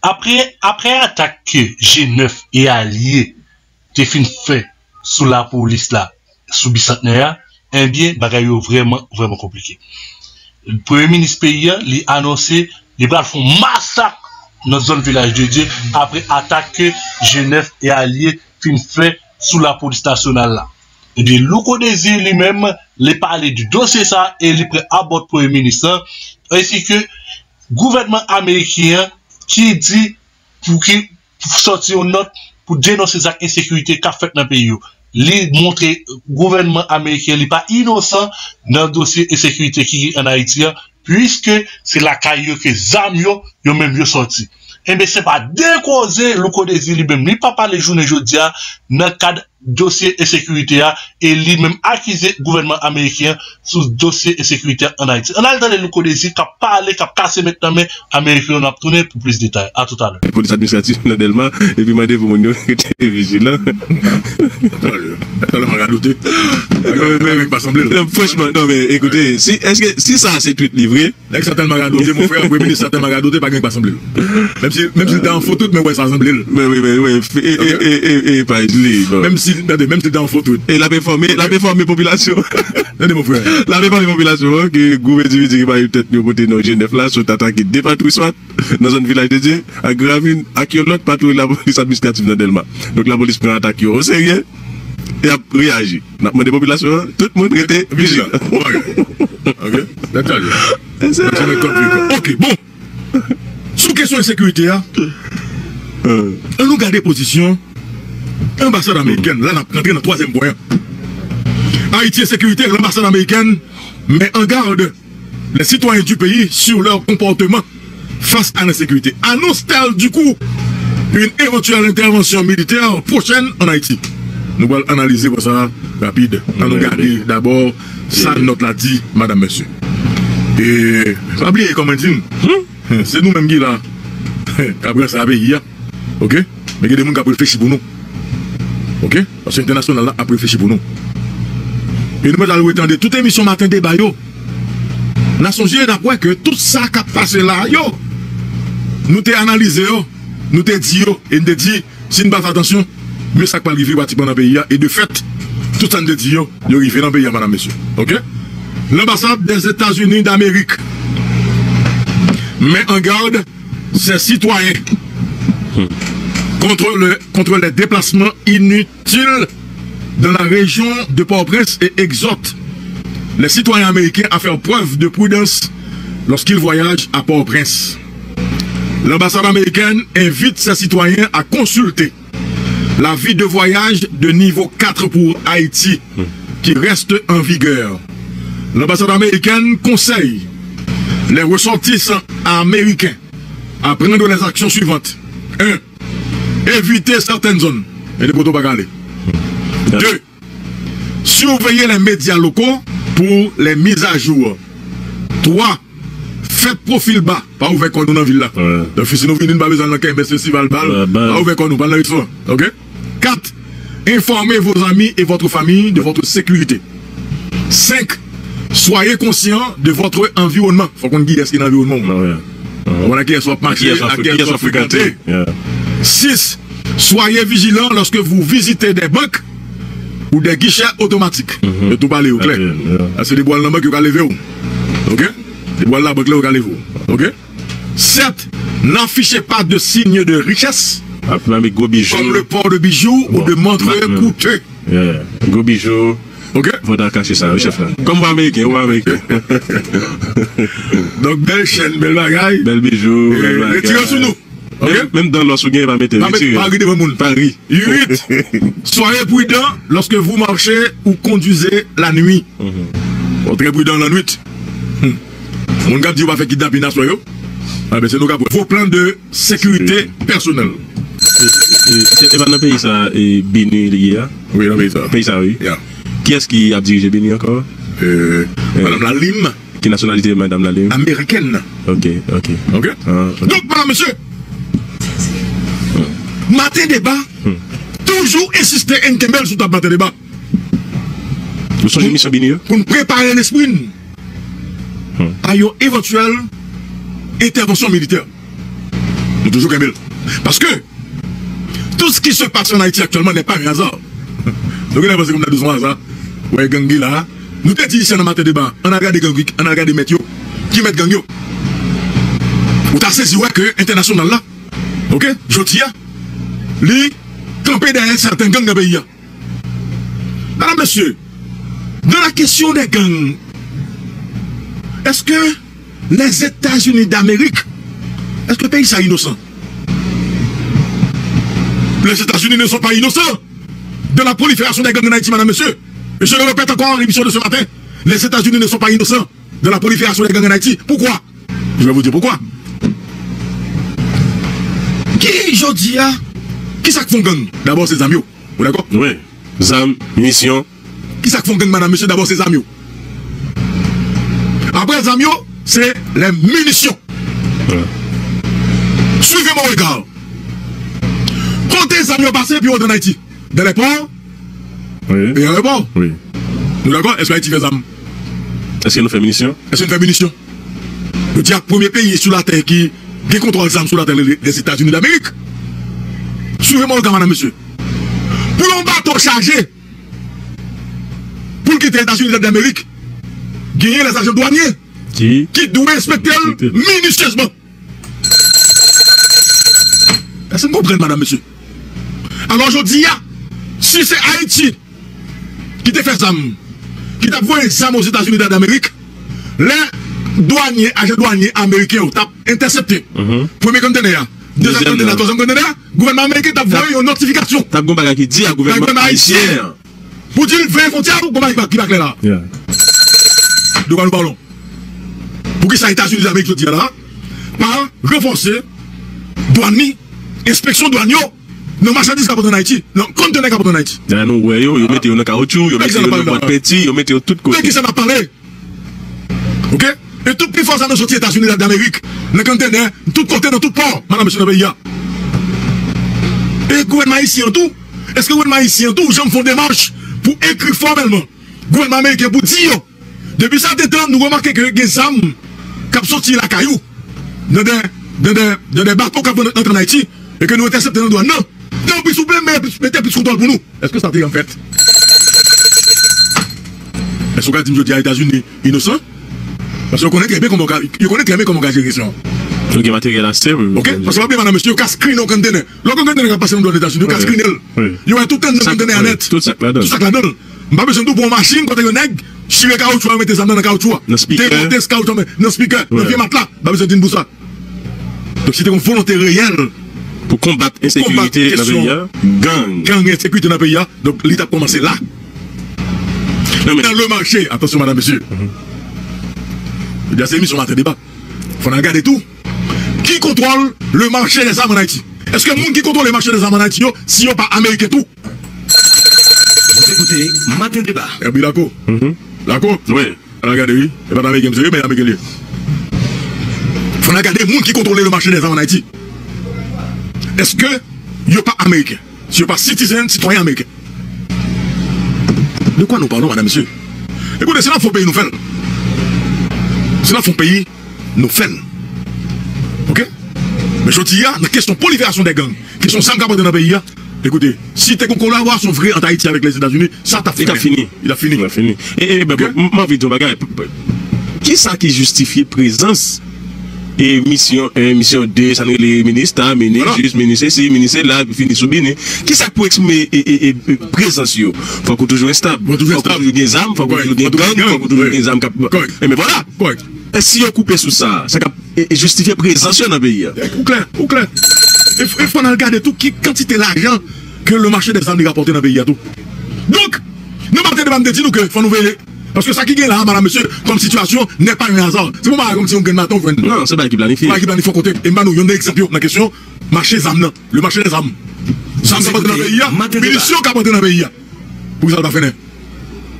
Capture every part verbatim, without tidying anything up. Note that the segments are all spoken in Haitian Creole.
Apre, apre atak ke G nèf e alye te fin fè sou lapolis la, sou Bisantnè a, ebyen, bagay yo vrèman, vrèman konplike. Premye minis peyi a, li anonse li pral fè yon masak nan zòn Vilaj de Dye apre atak ke G nèf e alye fin fè sou lapolis nasyonal la. Ebyen, Louko Désir li menm, li pale de dosye sa e li pran abòt premye minis lan, ensi ke gouvènman ameriken an ki di pou ki pou sòti yon nòt pou denonse zak ensekirite k ap fèt nan peyi yo. Li montre gouvènman ameriken li pa inosan nan dosye ensekirite ki gen ann Ayiti an, piske se lakay yo ke zam yo, yo menm yo sòti. Enben, se pa de koze Louko Désir li menm, li pa pale jounen jodi a nan kad dosye ensekirite a, e li menm akize gouvènman ameriken an sou dosye ensekirite a ann Ayiti. Ann al tande Louko Désir k ap pale, k ap kase mèt nan men ameriken yo, n ap tounen pou plis detay. A toutalè. Polis administratif nan Dèlma, epi mande pou moun yo rete vijilan. Talè, talè m a radote. Bagay pa sanble l. Non, franchman, non, men ekoute, si, èske, si sa se tweet li vre, Nèg sa tèlman radote, mon frè, premye minis sa tèlman radote, pa gen ki pa sanble l. Menm si, menm si l te an fo tout, men wè sa sanble l. Men wi, men wi, e, e, Ok. e, e, e, e, pa li, bon. Menm si, tande, menm si l te an fo tout. E l ap enfòme, l ap enfòme popilasyon. Tande, mon frè. L ap enfòme popilasyon an ke gwoup endividi ki pa gen tèt yo pote non G nèf la sot atake de patwouy swat nan zòn Vilaj de Dye ak Gravin ak yon lòt patwouy lapolis administratif nan Dèlma. Donk, lapolis pran atak yo oserye e ap reyaji. N ap mande popilasyon an, tout moun rete vijilan. Vijilan. Ok. Ok. Nèg sa met kòd piye kò. Ok, bon. Sou kesyon ensekirite a, an nou gade pozisyon anbasad amerikèn. La, n ap rantre nan twazyèm pwen an. Ayiti ensekirite, l'ambassade américaine met en garde les citoyens du pays sur leur comportement face à l'insécurité. Annonce-t-elle du coup une éventuelle intervention militaire prochaine en Haïti? Nou pral analize pwen sa a rapid. An nou gade dabò sa nòt la di, madam, mesye. E pa bliye, kòm mwen di n, se nou menm ki la k ap ranse a peyi a. Ok? Men gen de moun k ap reflechi pou nou. Ok? Paske entènasyonal la ap reflechi pou nou. E nou mèt al retande tout emisyon Maten Deba yo. N a sonje, n ap wè ke tout sa k ap pase la yo, nou te analize yo, nou te di yo, e n te di, si n pa fè atansyon, men sa k pral rive pratikman nan peyi a, e de fèt, tout sa n te di yo, yo rive nan peyi a, madam, mesye. Ok? L'ambassade des États-Unis d'Amérique met en garde ses citoyens contre le, contre les déplacements inutiles dans la région de Port-au-Prince et exhorte les citoyens américains à faire preuve de prudence lorsqu'ils voyagent à Port-au-Prince. L'ambassade américaine invite ses citoyens à consulter l'avis de voyage de niveau quatre pour Haïti qui reste en vigueur. L'ambassade américaine conseille les ressortissants américains à prendre les actions suivantes. Un, éviter certaines zones. E de poto pa kale. Deux, surveiller les médias locaux pour les mises à jour. Trois, faites profil bas. Pa ouvè kò nou nan vil la. Donk, si nou vini, n pa bezwen nan kenbe festival bal. Pa ouvè kò nou, pa nan restoran. Ok? Quatre, informez vos amis et votre famille de votre sécurité. Cinq, soyez conscient de votre environnement. Fò konn kiyès ki nan anviwònman w. Ou konn ak kiyès w ap mache, ak kiyès w ap frekante. Six, soyez vigilant lorsque vous visitez des banques ou des guichets automatiques. Yo tou pale yo klè. Paske depi w al nan bank, yo ka leve w. Ok? Depi w al nan bank la, yo ka leve w. Ok? Sept, n'affichez pas de signes de richesse, comme le port de bijoux ou de montres coûteuses. Gwo bijou. Ok? Fò ta kache sa, wi, chèf la. Kòm w ameriken, w ameriken. Donk, bèl chèn, bèl bagay. Bèl bijou, bèl bagay. Retire sou nou. Ok? Menm, menm dan lòs ou gen, pa mete, retire. Pa ri devan moun. Pa ri. Huit, soyez prudent lorsque vous marchez ou conduisez la nuit. Bon, trè pridan lannwit. Moun k ap di yo pa fè kidnapin aswè yo. Enben, se nou k ap wè. Vos plans de sécurité personnelle. E, e, e, e pa nan peyi sa, e, BINUH li ye a? Wi, nan peyi sa. Peyi sa, wi. Kiyès ki ap dirije BINUH ankò? E, Madam Lalim. Ki nasyonalite Madam Lalim? Amerikèn. Ok, ok. Ok? Donk, madam, mesye, Maten Deba toujou ensiste e n kenbe l sou tab Maten Deba. Nou sonje misyon BINUH yo? Pou n prepare lespri n a yon evantyèl entèvansyon militè. Nou toujou kenbe l. Paske, tout ce qui se passe en Haïti actuellement n'est pas un hasard. Nou genlè panse kòm nan dousman sa. Wè, gang ki la. Nou te di isi nan maten deba, ann al gade gang, ann al gade mèt yo. Ki mèt gang yo? Ou ta sezi wè ke entènasyonal la, oke, jodi a, li kanpe dèyè sèten gang nan peyi a. Madame, monsieur, dans la question des gangs, est-ce que les États-Unis d'Amérique, est-ce que peyi sa inosan? Les États-Unis ne sont pas innocents de la prolifération des gangs en Haïti, madame, monsieur. Et je le répète encore en émission de ce matin, les États-Unis ne sont pas innocents de la prolifération des gangs en Haïti. Pourquoi? Je vais vous dire pourquoi. Ki jodi a, ki sa k fè yon gang? Dabò se zam yo. Ou dakò? Wi. Zam, minisyon. Ki sa k fè yon gang, madame, monsieur? Dabò se zam yo. Apre zam yo, se les munitions. Wi. Suivez mon regard. Kote zam yo pase pi wote an Ayiti? Dans les ports. Wi. E ayewopò. Wi. Nou dakò? Èske Ayiti fè zam? Èske nou fè minisyon? Èske nou fè minisyon? Yo di a premye peyi sou latè ki gen kontwòl zam sou latè, les États-Unis d'Amérique. Suivez mon regard, madame, monsieur. Pou yon bato chaje, pou l kite Etazini d'Amerik, genyen les agents douaniers ki dwe enspekte l minisyezman. Èske n konprann, madam, mesye? Alò, jodi a, si se Ayiti ki te fè zam, ki t ap voye zam Ozetazini d'Amerik, lè dwanye, ajan dwanye ameriken yo t ap entèsepte premye kontenè a, dezyèm kontenè a, twazyèm kontenè a, gouvènman ameriken t ap voye yon notifikasyon. T ap gon bagay ki di a gouvènman ayisyen an. Pou di l veye fwontyè a, gon bagay ki pa, ki pa klè la. De kwa nou palon? Poukisa Etazini d'Amerik jodi a la pa ranfòse dwàn li, enspeksyon dwàn yo nan machandiz k ap rantre an Ayiti, nan kontenè k ap rantre an Ayiti? Dèyè nou wè yo, yo mete yo nan kawotchou, yo mete yo nan bwat penti, yo mete yo tout kote. De kisa n ap pale? Oke? E tout pi fò sa nou soti Etazini d'Amerik, nan kontenè, tout kote, nan tout pò, madam, mesye, nan peyi a. E gouvènman ayisyen an tou? Èske gouvènman ayisyen an tou janm fè yon demach pou ekri fòmèlman gouvènman ameriken pou di yo, depi sèten tan, nou remake ke gen zam k ap soti lakay ou, nan de, nan de, nan de bato k ap antre an Ayiti, e ke nou entèsepte nan dwàn nan. Tanpri, souple, mete plis kontwòl pou nou. Èske sa te janm fèt? Èske w ka di m jodi a Etazini inosan? Paske yo konnen trè byen kòman yo ka, yo konnen trè byen kòman yo ka jere kesyon an. Yo gen materyèl ase pou yo. Oke? Paske pa bliye, madam, mesye, yo ka skrine yon kontenè. Lè yon kontenè k ap pase nan dwàn Etazini, yo ka skrine l. Yo wè tout anndan kontenè a nèt. Tout sa k ladan l. Tout sa k ladan l. M pa bezwen di w pou yon machin kote yon nèg chire kawotchou a, mete zam nan nan kawotchou a. Nan spikè. Demonte kawotchou a, nan spikè, nan vye matla. M pa bezwen di n pou sa. Donk, si te gen volonte reyèl pou konbat ensekirite nan peyi a, gang, gang, ensekirite nan peyi a, donk, li t ap kòmanse la. Nan le mache, atansyon, madam, mesye. Jodi a se emisyon Maten Deba. Fò n al gade tou ki kontwòl le mache dè zam an Ayiti. Èske moun ki kontwole mache dè zam an Ayiti yo, si yo pa ameriken tou? Vous écoutez Matin Débat. Herby Lacour. Lacour? Wi. Ann al gade, wi. E pa t ameriken misye ye, men ameriken li ye. Fò n al gade moun ki kontwole le mache dè zam an Ayiti. Èske yo pa ameriken? Si yo pa citizen, sitwayen ameriken? De kwa nou palon, madam, mesye? Ekoute, si n ap fè yon peyi, nou fè l. Si n ap fè yon peyi, nou fè l. Oke? Men jodi a, nan kesyon proliferasyon dè gang, kesyon zam k ap rantre nan peyi a, ekoute, si te gen kolaborasyon vre ant Ayiti avèk Lèzetazini, sa t ap fini. Li t ap fini. Li t ap fini. Li t ap fini. E, e, ben, m, m anvi di yon bagay. Kisa ki jistifye prezans e misyon en, misyon de, sa n rele minis ta, minis jis, minis sesi, minis sela, epi fini sou bini. Kisa k pou eksprime e, e, e, e, prezans yo? Fòk ou toujou estab. Fòk ou toujou gen zam, fòk ou toujou gen gang, fòk ou toujou gen zam k ap. Enben vwala. E si yo koupe sou sa, sa k ap e, e jistifye prezans yo nan peyi a? Ou klè, ou klè. E, e fò n al gade tou ki kantite lajan ke le mache dè zam li rapòte nan peyi a tou. Donk, nan maten deba m te di nou ke fò nou veye. Paske sa ki gen la, madam, mesye, kòm sitiyasyon n'est pas un hasard. Se pa yon bagay kòmsi yon grenn maten ou jwenn. Non, se bagay ki planifye. Bagay ki planifye yon kote. E m ba nou youn de egzanp yo nan kesyon mache zam nan. Le mache dè zam. Zam k ap antre nan peyi a, minisyon k ap antre nan peyi a. Poukisa l pa frennen?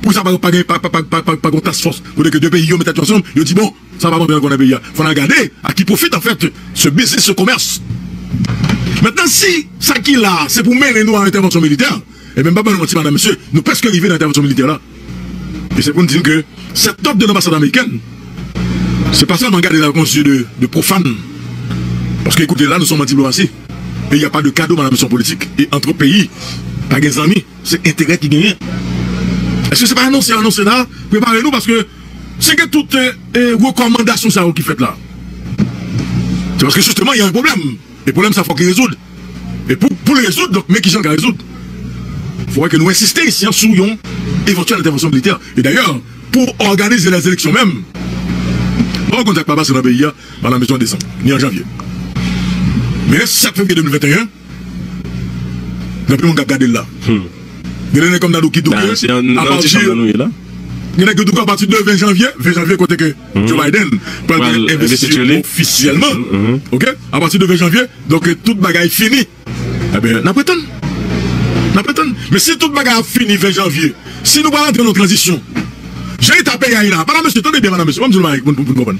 Poukisa pa, pa gen, pa, pa gen task force? Kote ke de peyi yo met tèt yo ansanm, yo di, bon, sa p ap antre ankò nan peyi a. Fò n al gade à qui profite, en fait, ce business, ce commerce. Mentnan, si sa ki la, se pou mennen nou a entèvansyon militè, ebyen, m p ap ba nou manti, madam, mesye, nou prèske rive nan entèvansyon militè la. E se pou n di n ke cette note de l'ambassade américaine, se pa sèlman gade l avèk yon zye de, de profane. Paske ekoute, la, nou se yon diplomatie. Et il y a pas de cadeau, madame, c'est politique. Et entre pays, pa gen zanmi, se enterè ki genyen. Èske se pa anonse, anonse la, prepare nou, paske se gen tout, eh, eh, rekòmandasyon sa yo ki fèt la. Se paske, jisteman, il y a un problème. E pwoblèm sa fòk li rezoud. E pou, pou l rezoud, donk, men kijan l ka rezoud. Fòk ke nou ensiste isi an sou yon evantyèl entèvansyon militè. E dayè, pou òganize lèzeleksyon menm, bon, ou konn sa k pa pase nan peyi a, pa nan mezon desanm, ni an janvye. Men sèt fevriye de mil venteyen, gen anpil moun k ap gade l la. Gen de nèg kòm nan douki douki, a pati gen nèg yo douki a pati de ven janvye, ven janvye kote ke Joe Biden pral gen envestiti ofisyèlman. Ok? A pati de ven janvye, donk, tout bagay fini. Ebyen, n ap retann. N ap retann. Men si tout bagay ap fini ven janvye, si nou pral antre nan tranzisyon, jan eta peyi a ye la, madanm, mesye, tande byen, madanm, mesye, ban m di nou bagay pou, pou, pou n konprann.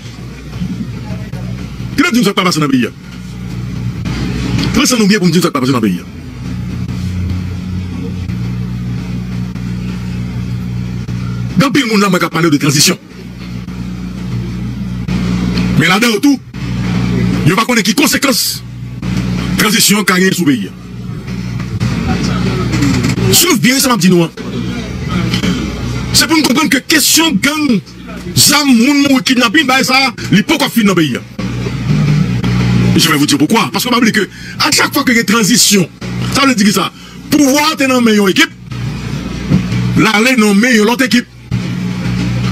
Kilè di m sa k pa pase nan peyi a? Pran san nou byen pou m di nou sa k pa pase nan peyi a. Gen anpil moun la, mwen, k ap pale de tranzisyon. Men ladan yo tou, yo pa konnen ki konsekans tranzisyon an ka genyen sou peyi a. Swiv byen sa m ap di nou an. Se pou n konprann ke kesyon gang, zam, moun mouri, kidnapin, bagay sa a, li poko ap fin nan peyi a. E je vais vous dire pourquoi. Paske pa bliye ke a chak fwa ke gen tranzisyon, sa vle di ki sa? Pouvwa a te nan men yon ekip, l ale nan men yon lòt ekip.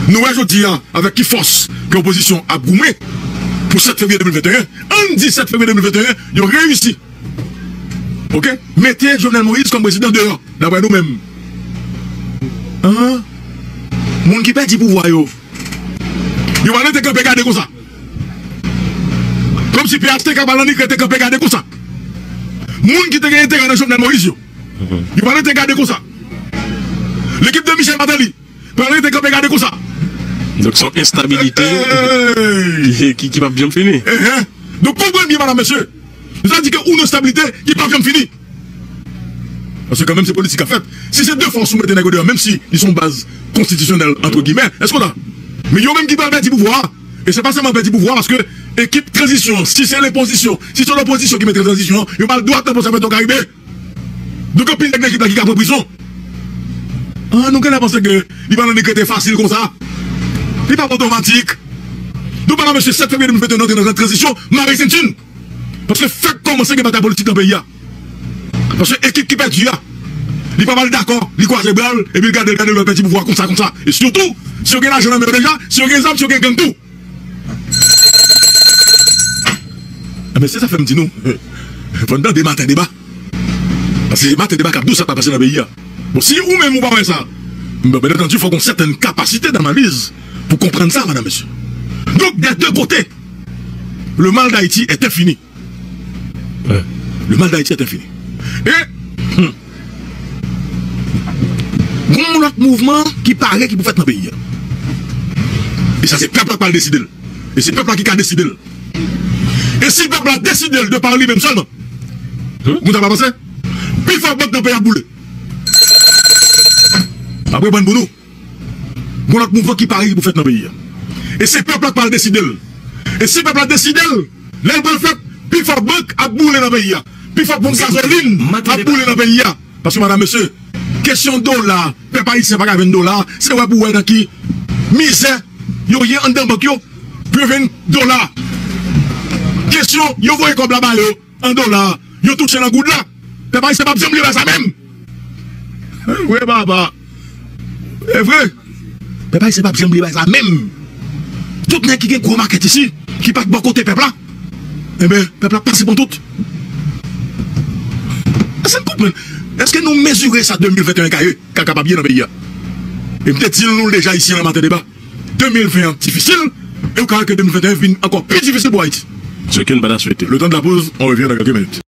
Nou wè jodi a avèk ki fòs ke opozisyon ap goumen pou sèt fevriye de mil venteyen. Ann di sèt fevriye de mil venteyen, yo reyisi. Ok? Mete Jovenel Moïse kòm prezidan deyò, daprè nou menm. An? Moun ki pèdi pouvwa yo, yo pa rete kanpe gade konsa. Kòmsi P H T K pa annik rete kanpe gade konsa. Moun ki te gen enterè nan Jovenel Moïse yo, yo pa rete gade konsa. Lekip de Michel Martelly pa rete kanpe gade konsa. Donk, se yon enstabilite ki, ki, ki p ap janm fini. Donk, konprann byen, madanm, mesye. Sa di ke ou nan enstabilite ki p ap janm fini. Paske kanmenm se politik k ap fèt. Si se de fòs ou mete nèg yo deyò, menm si li se yon baz konstitisyonèl, antre gimè, èske w la? Men yo menm ki pral pèdi pouvwa a. E se pa sèlman pèdi pouvwa a, paske ekip tranzisyon an, si se lepozisyon, si se lopozisyon ki mete tranzisyon an, yo pral dwat nan pòs Petro Caribe. Donk, anpil nèg nan ekip la ki ka pran prizon. An, nou genlè panse ke li pa nan dekrete fasil konsa. Li pa otomatik. Donk, madanm, mesye, sèt fevriye de mil venteyen, nou antre nan tranzisyon, mare senti n. Paske fèk kòmanse gen batay politik nan peyi a. Paske ekip ki pèdi a, li pa pral dakò, li kwaze bra l, epi l gade, l gade lè l pèdi pouvwa konsa, konsa. E sitou, si yo gen lajan nan men yo deja, si yo gen zam, si yo gen gang tou. Enben, se sa fè m di nou, fò n tande Maten Deba. Paske Maten Deba k ap di w sa k ap pase nan peyi a. Bon, si ou menm ou pa wè sa, bon, byen antandi, fòk w gen yon sètèn kapasite d'analiz pou konprann sa, madanm, mesye. Donk, des deux côtés, le mal d'Haïti est infini. Le mal d'Haïti est infini. E, hmm, gon lòt mouvman ki pare ki pou fèt nan peyi a. E sa, se pèp la k pral deside l. E se pèp la ki ka deside l. E si pèp la deside l de pa li menm sèlman, moun sa pa panse, pifò bank nan peyi a ap boule. M ap reprann pou nou. Gon lòt mouvman ki pare ki pou fèt nan peyi a. E se pèp la k pral deside l. E si pèp la deside l, lè l pral fèt, pifò bank ap boule nan peyi a. Pifò ponp gazolin ap boule nan peyi a. Paske, madanm, mesye, kesyon dola, pèp ayisyen pa ka jwenn dola, se wè pou wè nan ki mizè yo ye anndan bank yo, pou yo jwenn dola. Kesyon, yo voye kòb la ba yo an dola, yo touche nan goud la. Pèp ayisyen p ap janm bliye bagay sa menm. E vre, papa. E vre. Pèp ayisyen p ap janm bliye bagay sa menm. Tout nèg ki gen gwo makèt isi, ki pa t bò kote pèp la, enben, pèp la pase pran tout. Èske n konprann? Èske nou mezire sa de mil venteyen ka ye, ka kapab ye nan peyi a? E m te di nou l deja isi nan Maten Deba. De mil ven an difisil, e ou ka wè ke de mil venteyen vin ankò pi difisil pou Ayiti. Ce que ne pas souhaiter. Le temps de la pause, on revient dans quelques minutes.